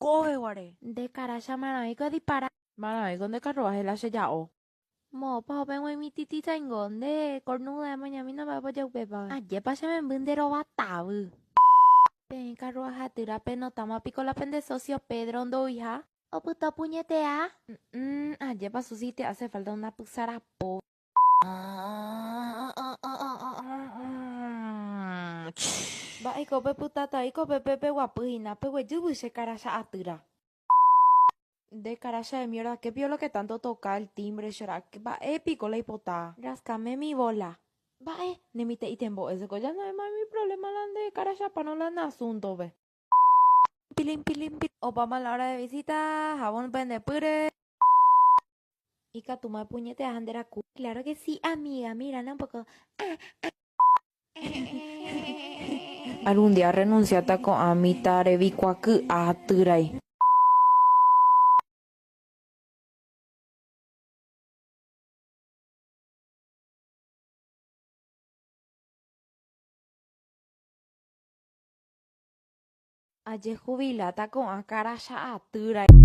Kóve guare. Nde karacha marãvéiko adipara. Marãvéiko nde karruaje la che ja'o. Moõpa oho pe g̃uaig̃ui titi saingo, nde cornuda emañamína mba'épa ojeupépa. Ajépa che memby nde rova tavy. Peẽ karruaje atýra penotáma piko la pende socio Pedro ndouiha? Opyta puñetea. Ajépa Susi te hace falta una pysarapo. Mba'éiko pepytataíko pepe peguapy hína peguejývy che karacha atýra. Nde karacha de mierda, qué pio lo que tanto toca el timbre che ra'y, mba'e piko la ipota. Rascame mi bola. Mba'e, ne mitã'i tembo'ése ko, ya no hay más mi problema la nde karachapárõ la ne asunto-pe. Pilin pilin pilin. Opáma la hora de visita, jabón pende pýre. Ikatúma epuñete ha nde raku. Claro que sí, amiga, mírala un poco. Algún día arrenunciáta ko'ã mitã revikuaky'a atýrai. Ajejubiláta ko'ã karacha atýrai.